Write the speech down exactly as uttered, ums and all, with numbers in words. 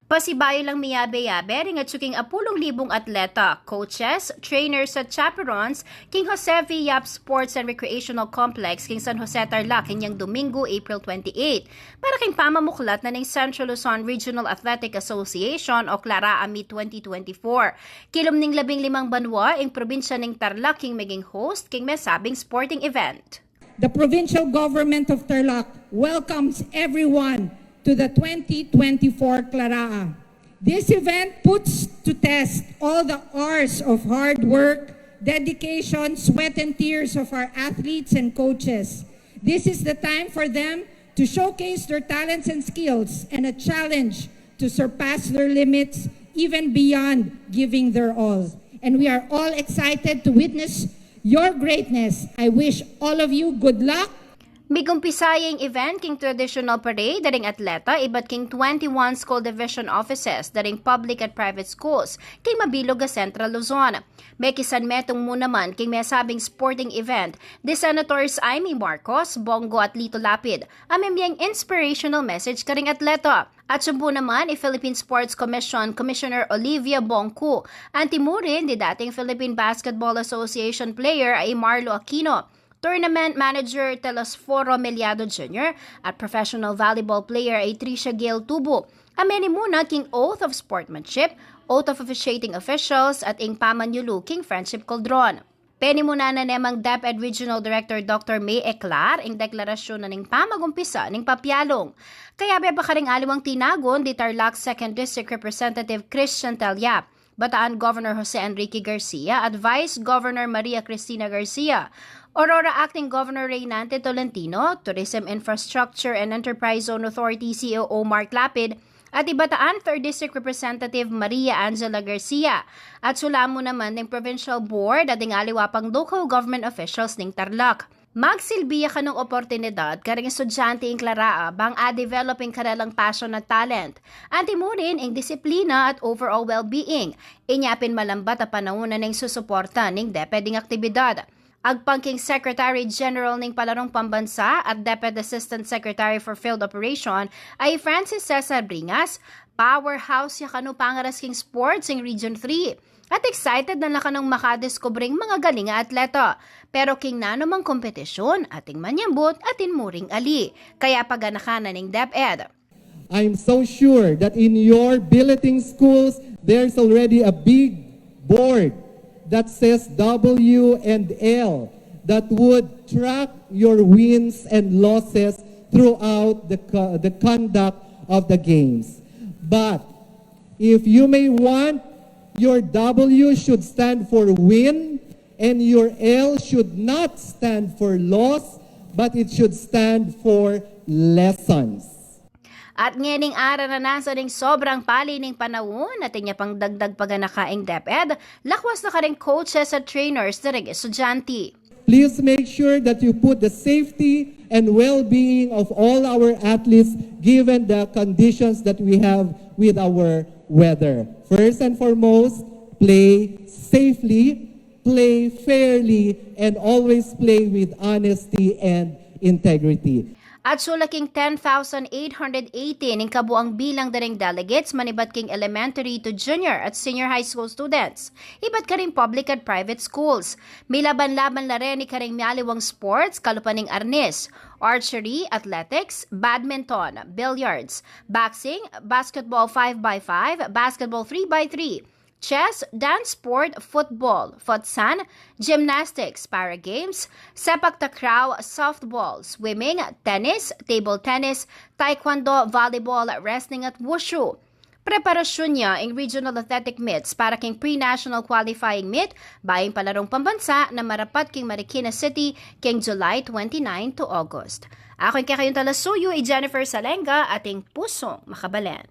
Pasibayu lang miyabe-yabe ring atyu king apulung libung atleta, coaches, trainers at chaperones king Jose V. Yap Sports and Recreational Complex king San Jose, Tarlac, inyang Domingo, April twenty-eight, para king pamamuklat na ning Central Luzon Regional Athletic Association o CLARAA Meet twenty twenty-four. Kilum ning labing limang banwa ing probinsya ning Tarlac king maging host king mesabing sporting event. The provincial government of Tarlac welcomes everyone to the twenty twenty-four CLARAA. This event puts to test all the hours of hard work, dedication, sweat, and tears of our athletes and coaches. This is the time for them to showcase their talents and skills and a challenge to surpass their limits, even beyond giving their all. And we are all excited to witness your greatness. I wish all of you good luck. Migumpisa ya ing event king traditional parade da ring atleta ibat king twenty-one school division offices da ring public at private schools king mabilug a Central Luzon. Mekisanmetung mu naman king mesabing sporting event di Senators Imee Marcos, Bong Go at Lito Lapid, a mimie ing inspirational message karing atleta. At sumpu naman i Philippine Sports Commission Commissioner Olivia Bong Ku, anti mu rin di dating Philippine Basketball Association player a i Marlo Aquino, tournament manager Telesforo Meliado Junior at professional volleyball player a i Tricia Gail Tubo, a menimuna king oath of sportsmanship, oath of officiating officials at ing pamanyulu king Friendship Cauldron. Penimunan na ne mang DepEd Regional Director Doctor May Eclar ing deklarasyon na ning pamagumpisa ning papialung. Kayabe pa karing aliwang tinagun di Tarlac Second District Representative Christian Telyap, Bataan Governor Jose Enrique Garcia at Vice Governor Maria Cristina Garcia, Aurora Acting Governor Reynante Tolentino, Tourism Infrastructure and Enterprise Zone Authority C O O Mark Lapid, at i Bataan Third District Representative Maria Angela Garcia. At sula mu naman ning provincial board at ing aliwa pang local government officials ning Tarlac. Magsilbi ya kanung oportunidad karing estudyante ing CLARAA bang a-develop ing karelang passion at talent. Anti mu rin ing disiplina at overall well-being. Inya pin malambat a panaun na ning susuporta ning DepEd ing aktibidad. Agpang king Secretary General ning Palarung Pambansa at DepEd Assistant Secretary for Field Operation a i Francis Cesar Bringas, powerhouse ya kanu pangaras king sports ing Region three. At excited na la kanung makadiskubre ing mga galing a atleta. Pero king nanumang kompetisyun, atin man yang but, atin mu ring ali. Kaya paganakan na ning DepEd. I'm so sure that in your billeting schools, there's already a big board that says W and L that would track your wins and losses throughout the, co- the conduct of the games. But if you may want, your W should stand for win and your L should not stand for loss, but it should stand for lessons. At ngening aranasan ning sobrang pali ning panaun, atin ya pang dagdag paganaka ing DepEd, lakwas na karing coaches at trainers da ring estudyante. Please make sure that you put the safety and well-being of all our athletes given the conditions that we have with our weather. First and foremost, play safely, play fairly, and always play with honesty and integrity. At sula king ten thousand eight hundred eighteen ing kabuang bilang da ring delegates manibat king elementary to junior at senior high school students, ibat karing public at private schools. Milaban-laban la reni karing mialiwang sports, kalupa ning arnis, archery, athletics, badminton, billiards, boxing, basketball five by five, basketball three by three, chess, dance sport, football, futsal, gymnastics, para games, sepak takraw, softball, swimming, tennis, table tennis, taekwondo, volleyball, wrestling at wushu. Preparasyun ya ing regional athletic meets para king pre-national qualifying meet bayu ing palarung pambansa na marapat king Marikina City king July twenty-nine to August. Aku ing kekayung talasuyu, i Jennifer Salenga, atin pusung makabalen.